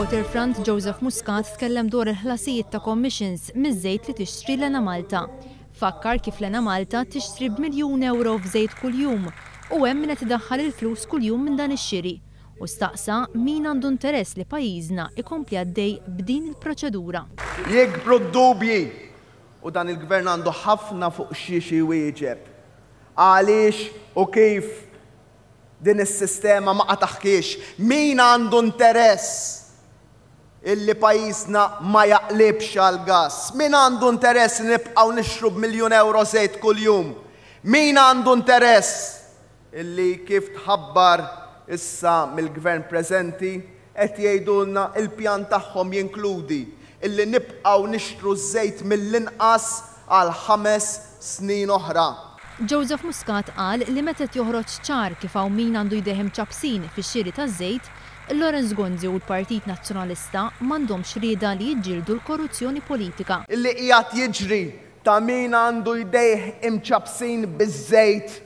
Waterfront Joseph Muscat tkellem dwar il-ħlasijiet ta' commissions miż-żejt li tixtri l-Enemalta. Fakkar kif l-Enemalta tixtri b'miljun ewro f'żejt kuljum u hemm min qed idaħħal il-flus kuljum minn dan ix-xiri u staqsa min għandu interess li pajjiżna ikompli għaddej b'din il-proċedura. Jikbru d-dubji u dan il-Gvern għandu ħafna fuq xiex iwieġeb. Għaliex u kif din is-sistema ma qatagħhiex? Min għandu interess illi pajjiżna ma jaqlibx għall-gass? Min għandu interess li nibqgħu nixtru b'miljun ewro żejt kuljum? Min għandu interess illi kif tħabbar issa mill-Gvern preżenti qed jgħidulna il-pjan tagħhom jinkludi illi nibqgħu nixtru ż-żejt mill-inqas għal ħames snin oħra. Joseph Muscat qal li meta qed joħroġ ċar kif hawn min għandu jdejh imċappsin fix-xiri taż-żejt, Lawrence Gonzi u l-Partit Nazzjonalista m'għandhomx rieda li jiġġieldu l-korruzzjoni politika. Illi qiegħed jiġri ta' min għandu jdejh imċappsin biż-żejt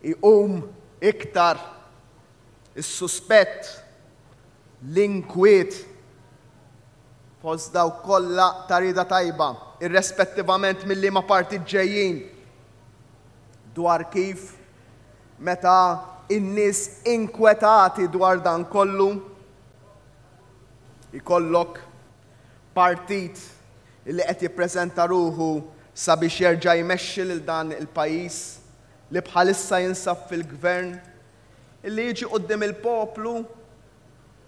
Iqum iktar is-suspett, l-inkwiet fost dawk kollha ta' rieda tajba, irrespettivament minn liema partit ġejjin, dwar kif meta n-nies inkwetati dwar dan kollu, ikollok partit li qed jippreżenta ruħu sabiex jerġa' jmexxi lil dan il-pajjiż li bħalissa jinsab fil-gvern, illi jiġi quddiem il-poplu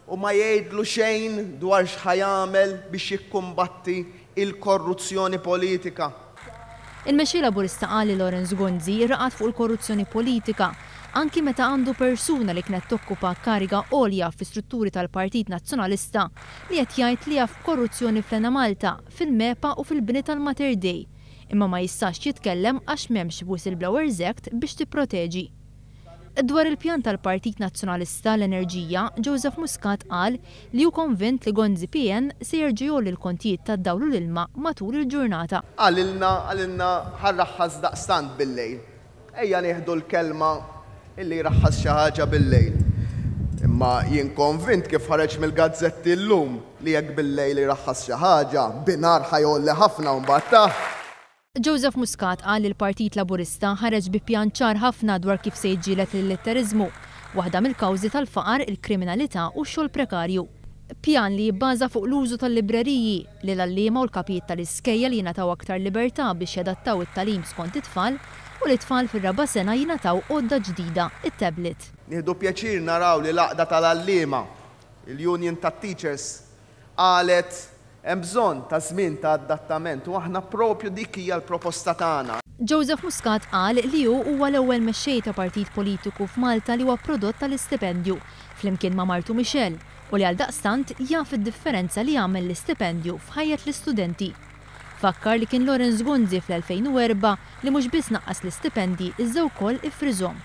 u ma jgħidlu xejn dwar x'ħa jagħmel biex jikkumbatti il-korruzzjoni politika. Il-Mexxej Laburista qal li Lawrence Gonzi raqad fuq il-korruzzjoni politika anki meta għandu persuna li kienet tokkupa kariga għolja fi strutturi tal-Partit Nazzjonalista li qed jgħid li jaf b'korruzzjoni fl-Enemalta, fil-MEPA u fil-bini tal-Mater Dei, imma ma jistax jitkellem għax m'hemmx Whistleblowers Act biex tipproteġi. Dwar il-pjan tal-Partit Nazzjonalista l-enerġija, Joseph Muscat qal li hu konvint li Gonzi PN se jerġa' jgħolli l-kontijiet tad-dawl u l-ilma matul il-ġurnata. Qalilna, qalilna ħa rraħħas daqstant bil-lejl. Ejja nieħdu l-kelma illi jraħħas xi ħaġa bil-lejl. Imma jien konvint kif ħareġ mill-gazzetti llum li jekk bil-lejl jraħħas xi ħaġa, binhar ħa jgħolli ħafna mbagħad tah. Joseph Muscat qal li l-Partit Laburista ħareġ bi pjan ċar ħafna dwar kif se jiġġieled l-illitteriżmu, waħda mill-kawżi tal-faqar, il-kriminalità u x-xogħol prekarju. Pjan li jibbaża fuq l-użu tal-libreriji, li l-għalliema u l-kapijiet tal-iskejjel jingħataw aktar libertà biex jadattaw it-tagħlim skont it-tfal u li t-tfal fir-raba' sena jingħataw għodda ġdida, it-tablet. Nieħdu pjaċir naraw li l-Għaqda tal-Għalliema, il-Union tat-Teachers, qalet hemm bżonn ta' żmien ta' adattament u aħna propju dik hija l-proposta tagħna. Joseph Muscat qal li hu huwa l-ewwel mexxej ta' partit politiku f'Malta li huwa prodott tal-istipendju, flimkien ma' martu Michelle, u li għaldaqstant jaf id-differenza li jagħmel l-istipendju f'ħajjet l-istudenti. Fakkar li kien Lawrence Gonzi fl-2004 li mhux biss naqqas l-istipendji iżda wkoll iffriżhom.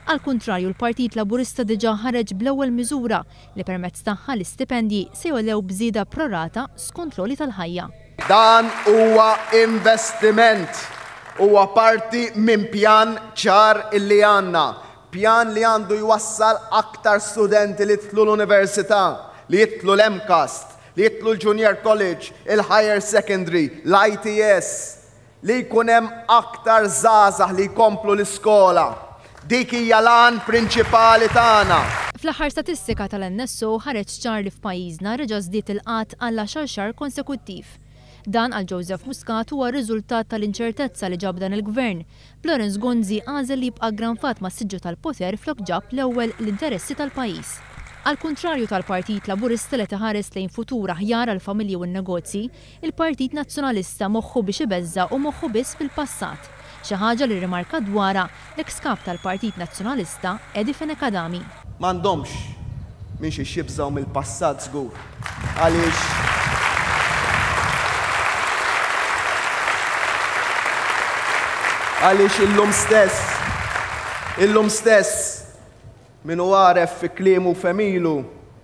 Għall-kuntrarju l-Partit Laburista diġà ħareġ bl-ewwel miżura li permezz tagħha l-istipendji se jogħlew b'żieda prorata skont l-għoli tal-ħajja. Dan huwa investiment. Huwa parti minn pjan ċar illi għandna. Pjan li għandu jwassal aktar studenti li jidħlu l-università, li jidħlu l-MCAST, li jidħlu l-Junior College, il-Higher Secondary, l-ITS, li jkun hemm aktar żgħażagħ li jkomplu l-iskola. Dik hija l-għan prinċipali tagħna. Fl-aħħar statistika tal-NSO ħareġ ċar li f'pajjiżna reġa' żdied il-qgħad għall-għaxar xahar konsekuttiv. Dan għal Joseph Muscat huwa r-riżultat tal-inċertezza li ġab dan il-Gvern, b'Lawrence Gonzi għażel li jibqa' aggranfat mas-siġġu tal-poter flok ġab l-ewwel l-interessi tal-pajjiż. Għall-kuntrarju tal-Partit Laburista li qed iħares lejn futur aħjar għall-familji u n-negozji, il-Partit Nazzjonalista moħħu biex ibeżża' u moħħu biss fil-passat, xi ħaġa li rrimarka dwarha l-eks Kap tal-Partit Nazzjonalista Eddie Fenech Adami. M'għandhomx minn xiex jibżgħu mill-passat żgur għaliex għaliex illum stess illum stess min hu għaref fi kliemu u f'għemilu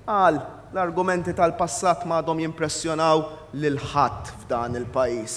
qal l-argumenti tal-passat m'għadhom jimpressjonaw lil ħadd f'dan il-pajjiż.